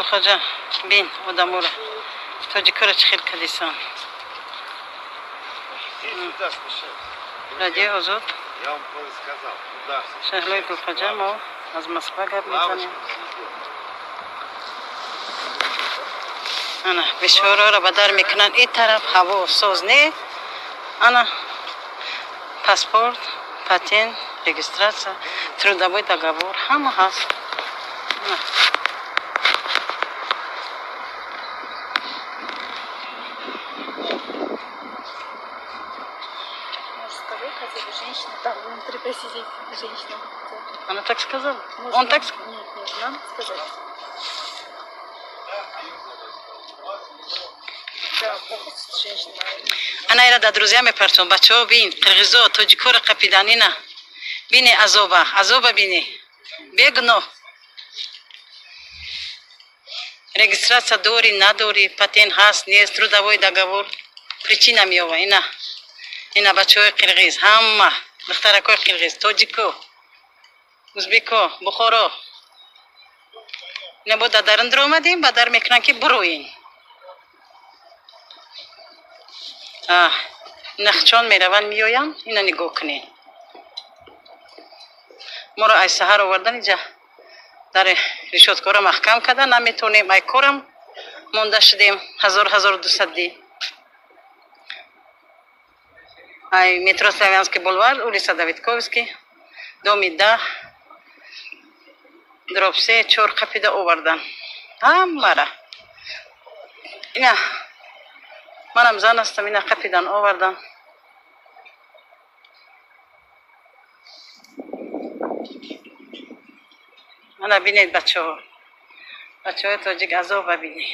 Гулхоҷа, бин одаморо, тоҷикоро чӣ хел кадисан. Радиои Озод, Шаҳлои Гулхоҷа, мо аз Москва гап мезанем. Ана бешораро ба дар мекунанд. Ин тараф ҳаво соз не. Ана паспорт, патент, регистрация, трудовой договор ҳама ҳаст. Ана. Может, скажи, хотя бы женщина там внутри посидеть, женщина. Она так сказала? Может, Он так Нет, нет, нам сказать. Да, хочет женщина. Ана ира да друзья мепартон. Бачаҳо, бин, қирғизо тоҷикоро қапиданина. Бине азоба, азоба бине. Бегуноҳ. Регистрация дорӣ, надорӣ, патент ҳаст, нест, трудовой договор. Причина меёва. Ина. Ина бачаҳои қирғиз, ҳама духтаракои қирғиз, тоҷико, узбеко, бухоро. Ина бо дадарин омадем, ба дар мекунанд, ки буроин. Нахчон мераванд, меоянд. Ина нигоҳ кунед. Моро ай саҳар овардан иҷа, дар решёткаро маҳкам карда, наметонем. Ай корам монда шудем. Ҳазор, ҳазору дусадди. Ай метро Славянский бульвар, улица Давидковский, доми 10/3, 4 қапида овардан ҳамара. Ина манам зан ҳастам, ина қапидан овардан. Ана бинед, бачаҳо, бачаҳои тоҷик, азоба бинед,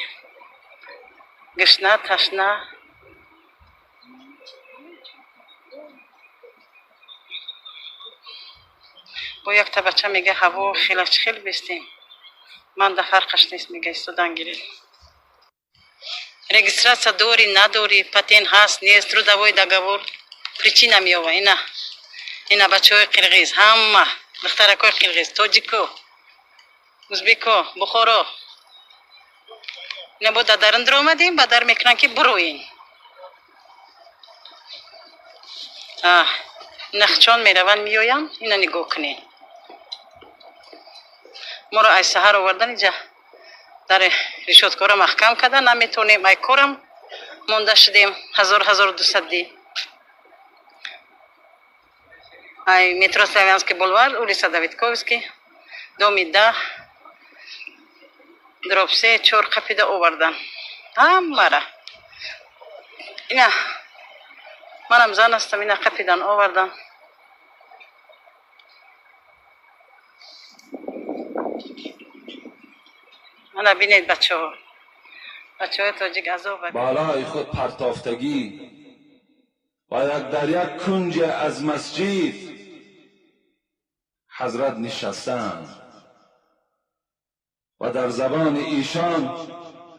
гушна, ташна. Бо якта бача мега, ҳаво хелач хел бестем, ман да фарқаш нест, мега, истодан гиред. Регистрация дорӣ, надорӣ, патент ҳаст, нест, трудовой договор. Причина меёва. Ина, ина бачаҳои қирғиз, ҳама духтаракои қирғиз, тоҷико, узбеко, бухоро. Ина бо дадарин омадем, ба дар мекунанд, ки буроин. Нахчон мераванд, меоянд. Ина нигоҳ кунед. Моро ай саҳар овардан иҷа, дар решёткаро маҳкам карда, наметонем. Ай корам монда шудем. Ҳазор, ҳазору дусадди. Ай метро Славянский бульвар, улица Давидковский, доми 10/3, 4 қапида овардан ҳамара. Ина манам зан ҳастам, ина қапидан овардан. Ана бинед, бачаҳо, бачаҳои тоҷик, азоба. بالای خود پرتافتگی و یک در یک کنج از مسجد حضرت نشستند و در زبان ایشان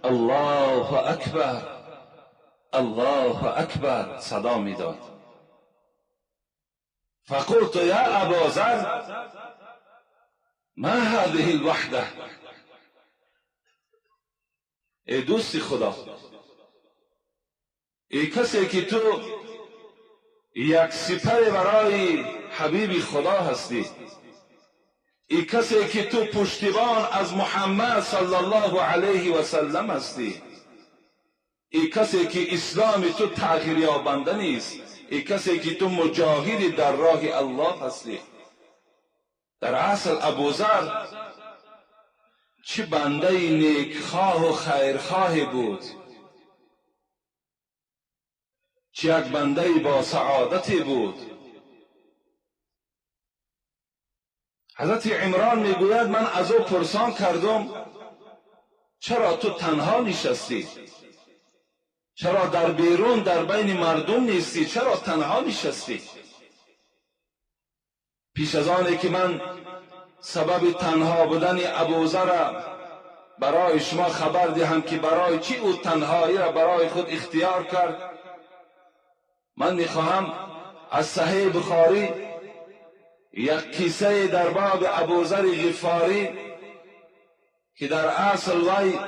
الله اکبر، الله اکبر صدا میداد. فقلت یا ابا ذر، ما هذه الوحده؟ ای دوستی خدا، ای کسی که تو یک سپر برای حبیب خدا هستی، ای کسی که تو پشتیبان از محمد صلی الله علیه و سلم هستی، ای کسی که اسلام تو تغییر یابنده نیست، ای کسی که تو مجاهد در راه الله هستی. در اصل ابوذر چه بنده نیکخواه و خیرخواه بود، چه یک بنده با سعادتی بود. حضرت عمران میگوید من از او پرسان کردم چرا تو تنها نشستی، چرا در بیرون در بین مردم نیستی، چرا تنها نشستی؟ پیش از آنی که من سبب تنها بودن ابوذر برای شما خبر دهم که برای چی او تنهایی را برای خود اختیار کرد، من میخواهم از صحیح بخاری یک قصه در باب ابوذر غفاری که در اصل وی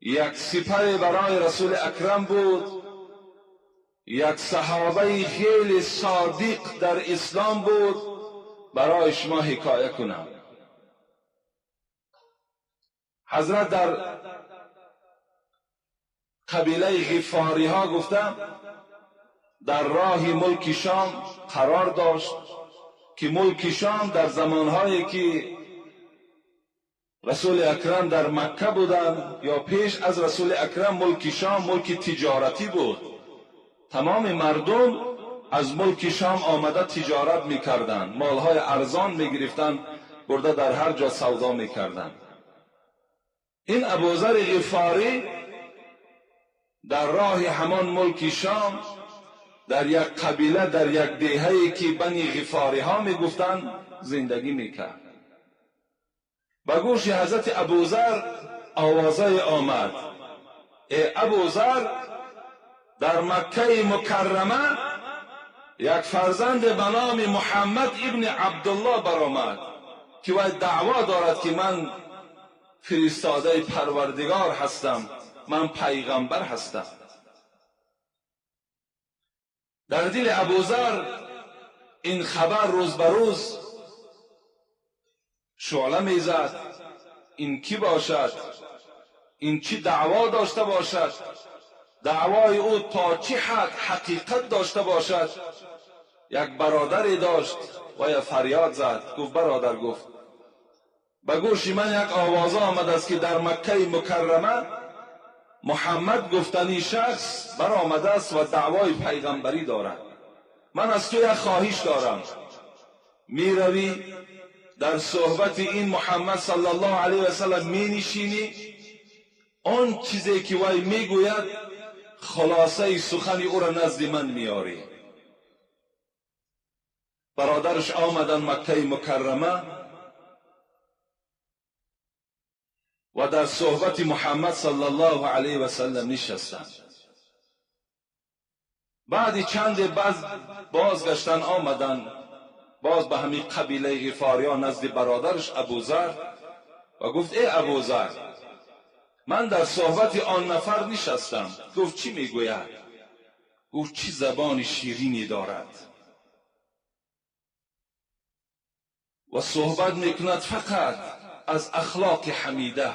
یک سپر برای رسول اکرم بود، یک صحابه خیلی صادق در اسلام بود، برای شما حکایه کنم. حضرت در قبیله غفاری ها گفتم در راه ملک شام قرار داشت که ملک شام در زمانهایی که رسول اکرم در مکه بودند یا پیش از رسول اکرم، ملک شام ملک تجارتی بود. تمام مردم از ملک شام آمده تجارت میکردند، مالهای ارزان میگرفتند، برده در هر جا سودا میکردند. این ابوذر غفاری در راه همان ملک شام در یک قبیله، در یک دهه‌ای که بنی غفاری ها میگفتند زندگی میکرد. به گوش حضرت ابوذر آوازه آمد: ای ابوذر، در مکه مکرمه یک فرزند به نام محمد ابن عبدالله برآمد که وی دعوا دارد که من فرستاده پروردگار هستم، من پیغمبر هستم. در دل ابوذر این خبر روز به روز شعله میزد: این کی باشد؟ این چی دعوا داشته باشد؟ دعوای او تا چه حد حقیقت داشته باشد؟ یک برادری داشت و یا فریاد زد، گفت برادر، گفت به گوش من یک آواز آمد است که در مکه مکرمه محمد گفتنی شخص برآمده است و دعوای پیغمبری دارد. من از تو یک خواهش دارم، میروی در صحبت این محمد صلی الله علیه و سلم می نشینی، آن چیزی که وی میگوید خلاصه سخن او را نزد من میاری. برادرش آمدن مکه مکرمه و در صحبت محمد صلی الله علیه و سلم نشستند. بعد چند بازگشتن آمدن باز به همین قبیله غفاریان نزد برادرش ابوذر و گفت ای ابوذر، من در صحبت آن نفر نشستم. گفت چی میگوید؟ گفت چی زبان شیرینی دارد و صحبت میکند فقط از اخلاق حمیده،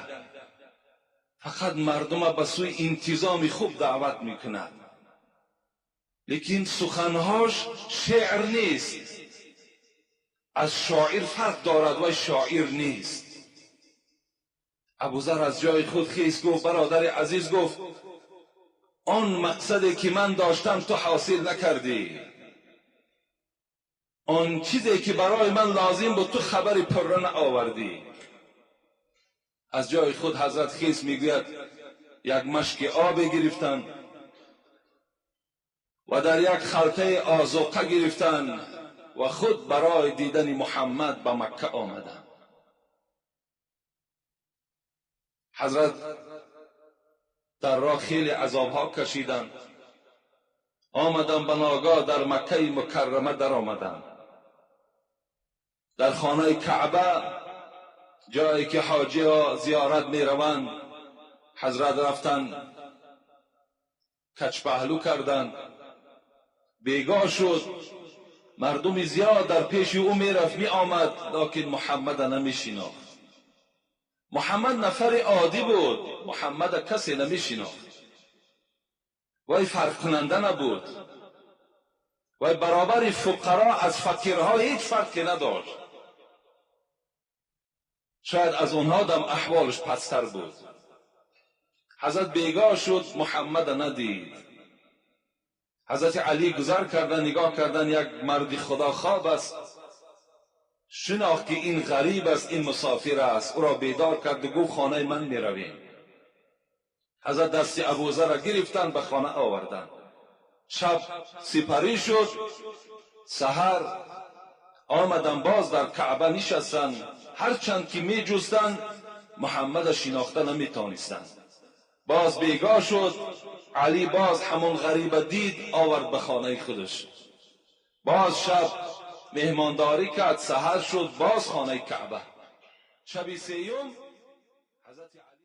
فقط مردم به سوی انتظام خوب دعوت میکند، لیکن سخنهاش شعر نیست، از شاعر فرق دارد و شاعر نیست. ابوذر از جای خود خیست، گفت برادر عزیز، گفت آن مقصدی که من داشتم تو حاصل نکردی، آن چیزی که برای من لازم بود تو خبری پره نآوردی. از جای خود حضرت خیست، میگوید یک مشک آب گرفتن و در یک خلطه آذوقه گرفتن و خود برای دیدن محمد به مکه آمدند. حضرت در راه خیلی عذابها کشیدند، آمدن به ناگاه در مکه مکرمه در آمدند. در خانه کعبه، جایی که حاجی ها زیارت می روند، حضرت رفتند کچ پهلو کردند. بیگاه شد، مردم زیاد در پیش او می رفت می آمد، لکن محمد نمی شناخت. محمد نفر عادی بود، محمد کسی نمی شناخت، وی فرق کننده نبود، وی برابر فقرا از فقیرها هیچ فرقی نداشت، شاید از اونها دم احوالش پستر بود. حضرت بیگاه شد، محمد ندید. حضرت علی گذر کردن، نگاه کردن، یک مرد خدا خواب است، شناخت که این غریب است، این مسافر است، او را بیدار کرد و گفت خانه من می رویم. حضرت دست ابوذر را گرفتن به خانه آوردن. شب سپری شد، سحر آمدن باز در کعبه نشستند. هرچند که می جستند محمد شناخته نمی تانستند. باز بیگاه شد، علی باز همون غریب دید، آورد به خانه خودش. باز شب مهمانداری کرد، سحر شد، باز خانه کعبه. شب سیوم Ҳазрати Алӣ.